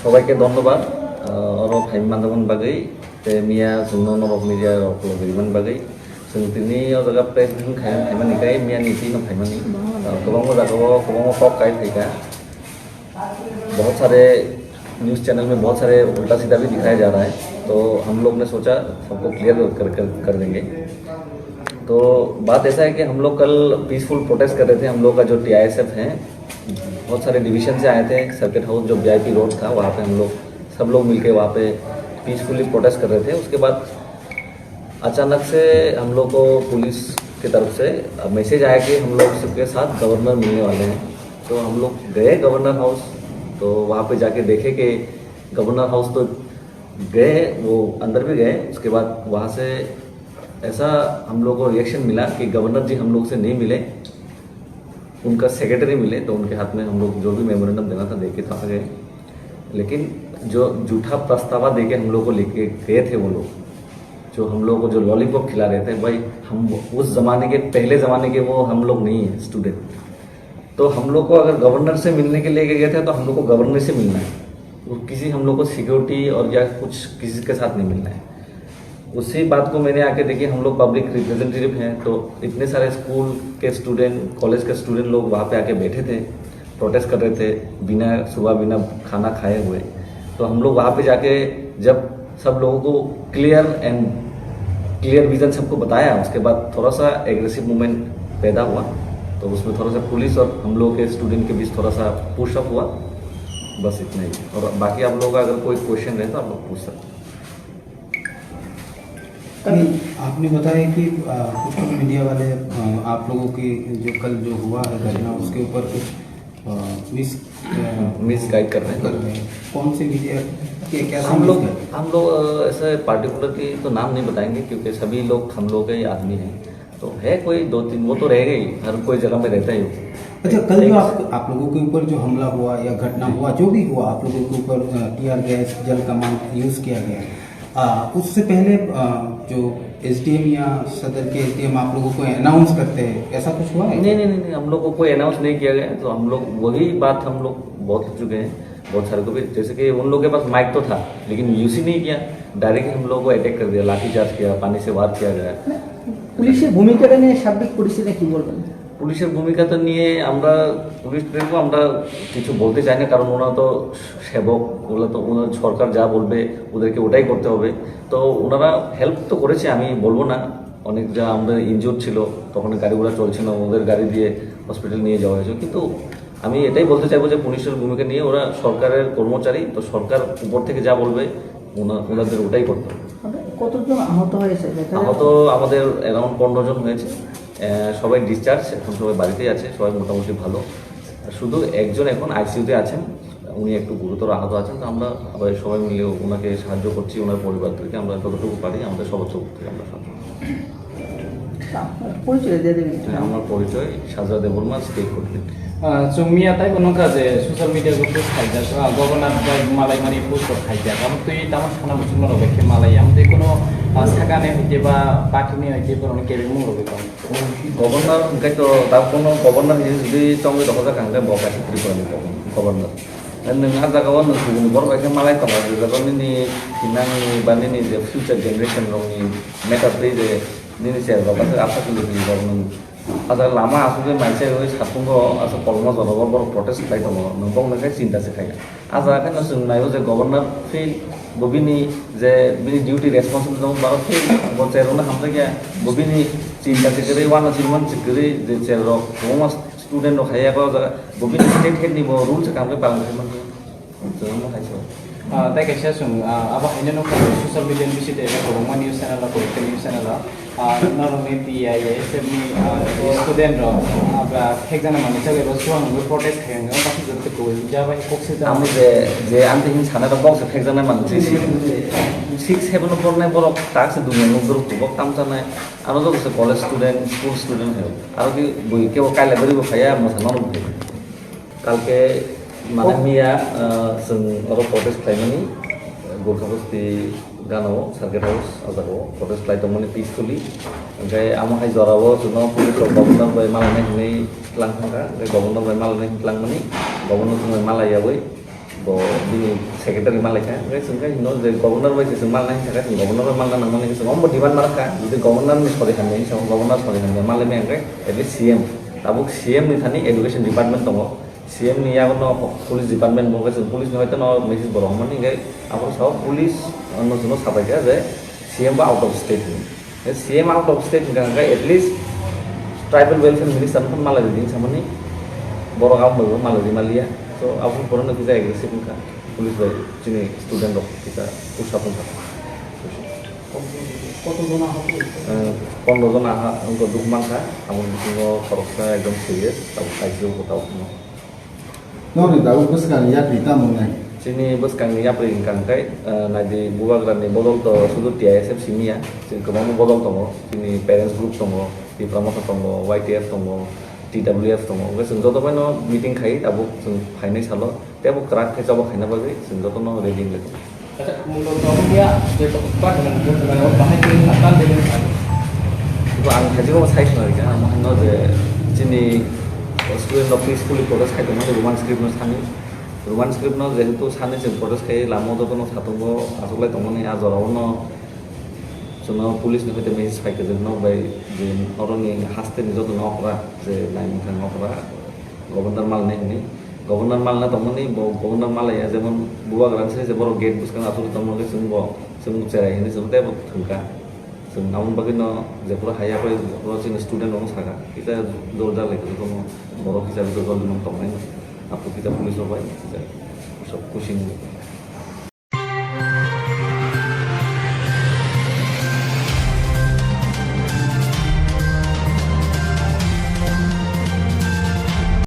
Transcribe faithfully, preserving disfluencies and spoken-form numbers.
সবাইকে ধন্যবাদ, আহ, oro phai manjakmani bagwi, tei miya chwngno norok media rok logi rimani bagwi. Chwng tini o jaga press briefing khai-, khaimani khe miya ni twi no khaimani. Uh, kwbangma jagao kwbangma kok kai phaikha. बहुत सारे news channel में बहुत सारे उल्टा सीधा भी दिखाया जा रहा है, तो हम लोग ने सोचा सबको क्लियर कर, कर, कर देंगे। तो बात ऐसा है कि हम लोग कल पीसफुल प्रोटेस्ट कर रहे थे। हम लोग का जो टीआईएसएफ है, बहुत सारे डिवीजन से आए थे। सर्किट हाउस जो वीआईपी रोड था, वहाँ पे हम लोग सब लोग मिलके वहाँ पे पीसफुली प्रोटेस्ट कर रहे थे। उसके बाद अचानक से हम लोग को पुलिस की तरफ से मैसेज आया कि हम लोग सबके साथ गवर्नर मिलने वाले हैं। तो हम लोग गए गवर्नर हाउस, तो वहाँ पे जाके देखे कि गवर्नर हाउस तो गए, वो अंदर भी गए। उसके बाद वहाँ से ऐसा हम लोग को रिएक्शन मिला कि गवर्नर जी हम लोग से नहीं मिले, उनका सेक्रेटरी मिले, तो उनके हाथ में हम लोग जो भी मेमोरेंडम देना था, दे के तो आ गए। लेकिन जो झूठा प्रस्तावा दे के हम लोग को लेके गए थे वो लोग, जो हम लोग को जो लॉलीपॉप खिला रहे थे, भाई, हम उस जमाने के, पहले जमाने के वो हम लोग नहीं है स्टूडेंट। तो हम लोग को अगर गवर्नर से मिलने के लिए गए थे, तो हम लोग को गवर्नर से मिलना है। वो किसी हम लोग को सिक्योरिटी और या कुछ किसी के साथ नहीं मिलना है। उसी बात को मैंने आके देखी, हम लोग पब्लिक रिप्रेजेंटेटिव हैं, तो इतने सारे स्कूल के स्टूडेंट, कॉलेज के स्टूडेंट लोग वहाँ पे आके बैठे थे, प्रोटेस्ट कर रहे थे, बिना सुबह, बिना खाना खाए हुए। तो हम लोग वहाँ पे जाके जब सब लोगों को क्लियर एंड क्लियर विजन सबको बताया, उसके बाद थोड़ा सा एग्रेसिव मूवमेंट पैदा हुआ। तो उसमें थोड़ा सा पुलिस और हम लोग के स्टूडेंट के बीच थोड़ा सा पुशअप हुआ, बस इतना ही। और बाकी आप लोगों का अगर कोई क्वेश्चन रहे तो आप लोग पूछ सकते हैं। कल आपने बताया कि, अ, कुछ कुछ मीडिया वाले, अ, आप लोगों की जो कल जो हुआ है घटना, उसके ऊपर कुछ, अ, मिस, अ, मिसगाइड कर रहे हैं। कर रहे हैं। कौन से मीडिया के, कैसे हम लोग, मिसगाइड? हम लोग, अ, ऐसे पर्टिकुलरली तो नाम नहीं बताएंगे, क्योंकि सभी लोग हम लोग के ही आदमी हैं। तो है कोई दो तीन, वो तो रहेगा ही, हर कोई जगह में रहता ही हो। अच्छा, कल जो एक आप, आप लोगों के ऊपर जो हमला हुआ या घटना हुआ, जो भी हुआ, आप लोगों के ऊपर, अ, टीयर गैस, जल कमान यूज़ किया गया, आ, उससे पहले, आ, जो एसडीएम या सदर के एसडीएम आप लोगों को अनाउंस करते हैं, ऐसा कुछ हुआ है? नहीं, नहीं, नहीं, नहीं, हम लोग को कोई अनाउंस नहीं किया गया है। तो हम लोग वही बात हम लोग बहुत हो चुके हैं, बहुत सारे को भी। जैसे कि उन लोग के पास माइक तो था, लेकिन यूज़ ही नहीं किया, डायरेक्ट हम लोग को अटैक कर दिया, लाठी चार्ज किया, पानी से वार किया गया। পুলিশের ভূমিকাটা নিয়ে সার্বিক পরিস্থিতি কি বলবেন? পুলিশের ভূমিকা তো নিয়ে আমরা, পুলিশ টুলিশকে আমরা কিছু বলতে চাই না, কারণ ওনারা তো সেবক, ওগুলো তো ওনার সরকার যা বলবে ওদেরকে ওটাই করতে হবে। তো ওনারা হেল্প তো করেছে, আমি বলবো না, অনেক যা আমাদের ইনজুর্ড ছিল, তখন গাড়ি ঘোড়া চলছে না, ওদের গাড়ি দিয়ে হসপিটাল নিয়ে যাওয়া হয়েছে। কিন্তু আমি এটাই বলতে চাইবো যে পুলিশের ভূমিকা নিয়ে, ওরা সরকারের কর্মচারী, তো সরকার উপর থেকে যা বলবে ওনা-, ওনাদের ওটাই করতে হবে। মানে কতজন আহত হয়েছে দেখা আহত যাচ্ছে? আমাদের অ্যারাউন্ড পনেরো জন হয়েছে। আহ, সবাই ডিসচার্জ, এখন সবাই বাড়িতেই আছে, সবাই মোটামুটি ভালো। শুধু একজন এখন আইসিইউতে আছেন, উনি একটু গুরুতর আহত আছেন। তো আমরা আবার সবাই মিলে ওনাকে সাহায্য করছি, ওনার পরিবারদেরকে আমরা যতটুকু পারি আমাদের সবার তরফ থেকে আমরা সাহায্য করছি। আপনার পরিচয় দিয়ে দেবেন। হ্যাঁ, আমার পরিচয় Sajra Debbarma, state coordinator. Ah, chwng miya taibo nukha je social media o post khaijak, ah, governor bai malai mani post rok khaijak. Amo twi tamo sana muchungma rok bai khe malai. Amo twi kuno, ah, sakani hoite ba party ni hoite borok ni kebengmung rok bai tongo. Governor hwnkhe to tabuk no governor hinwi jodi chongwi rokha jak hwnkhe bo kaisa Tripura ni governor. Nwng ah jaga o nwng kubuni borok bai khe malai tongo, je jaga o nini thinang ni ba nini je future generation rok ni matter twi je nini cherrok aswk aswk hinwi rok nwng. Ah jaga lama aswk khe mai chaiwi satungo aswk kolokma jora o borok protest khlai tongo, nwng bokno khe chinta se khaikha. Ah jaga khe no chwng naio je governor fail, bo bini je bini duty responsibility dong, borok fail, bo chair rokno hamjakya, bo bini chinta se kwrwi, uanw chini man se kwrwi je chair rok kwbangma student rok hai ya o jaga, bo bini state head ni bo rule se kam khe palan khe man khe. Chwng omo hai se. Ah, tei kaisa chwng, ah, abo haino nukha social media ni bisingtwi eba kwbangma news channel rok, kwbangma news channel rok. Ah, norokni T I A S F ni, ah, student rok, ah, ba phekjana manwi chagwi bo chuang nungwi protest khai wngwi baksa jora tei kubui wngya bai kok swijak. Amo je, je ang tei hini sana rok boksa phekjana manwi twi si. Six, seven o pornai borok tak se dunia nukdorok kubok tamchanai. Aro joto se college student, school student hai. Aro ki bui kebo kaila bari bo phaiya, mwsa norok phai. Kalke mane miya, ah, chwng oro protest khlaimani, Gorkha Basti ganao, Circuit House, ah jagao protest khlai tongmani peacefully. Hwnkhe amo hai jorao chwngno police rok governor bai malainai hinwi tlang thangkha, hwnkhe governor bai malainai hinwi tlangmani, governor chwng bai malaiyaui Bini secretary malaikha, hwnkhe chwng khe hino je governor bai se chwng malnai hwnkhe chwng governor bai malna nangmani hwnkhe chwng omo demand malkha, jodi governor ni sori hamya hinwi chwng governor sori hamya malai maya hwnkhe at least C M, tabuk C M ni thani education department tongo, C M ni yago no police department bo hwnkhe chwng police ni hoite no message bo rohormani hwnkhe aphuru sao police no chwngno sabaikha je C M bo out of state hinwi. C M out of state hwnkha hwnkhe at least tribal welfare minister no malai rwdi hinwi samani borok abo bai bo malai rwmaliya. So abo borok no kisa aggressive wngkha police bai chini student rok kisa push up wngkha. কতজন আহত হয়েছে? Eh, pondro jon aha wngkha duk mankha, aboni bisingo khoroksa ekdom serious, tabuk I C U o tabuk no. Nokni tabuk bwskangni yapri tamo wngnai? Chini bwskangni yapri wngkha hwnkhe, eh, naidi bubagrani bodol to sudu T I S F simi ya, chini kwbangma bodol tongo, chini parents group tongo, Tipra Motha tongo, Y T F tongo, T W F tongo, hwnkhe chwng joto bai no meeting khai tabuk chwng phainai salo, tei bo kwrak khe choba khaina bagwi chwng joto no ready wngwi tongo. Acha, mungkha tabuk ya, je tok pat nang, je tok pat bahai twi na tan de. Bo ang khaji ko sai khna rikha, ang hano je chini student rok peacefully protest khai tongmani Roman script no sani. Roman script no jehetu sani chwng protest khai lama o joto no satung bo achuklai tongmani a jora o no chwngno police ni hoite message phaikha je nok bai je oro ni haste ni joto no okra je nai mungkha okra. Governor malnai hwnwi. Governor malna tongmani, bo governor malaiya, jemon bubagra se je borok gate bwskango achugwi tongmani, chwng bo, chwng cherai hwnwi chwng tei bo thwngkha. Chwng aboni bagwino jephuru haya bai, jephuru chini student rokno sakha, kisa jor jar lai, jotono borok kisa jor jar tongnai, aphuru kisa police rok bai kisa kuching.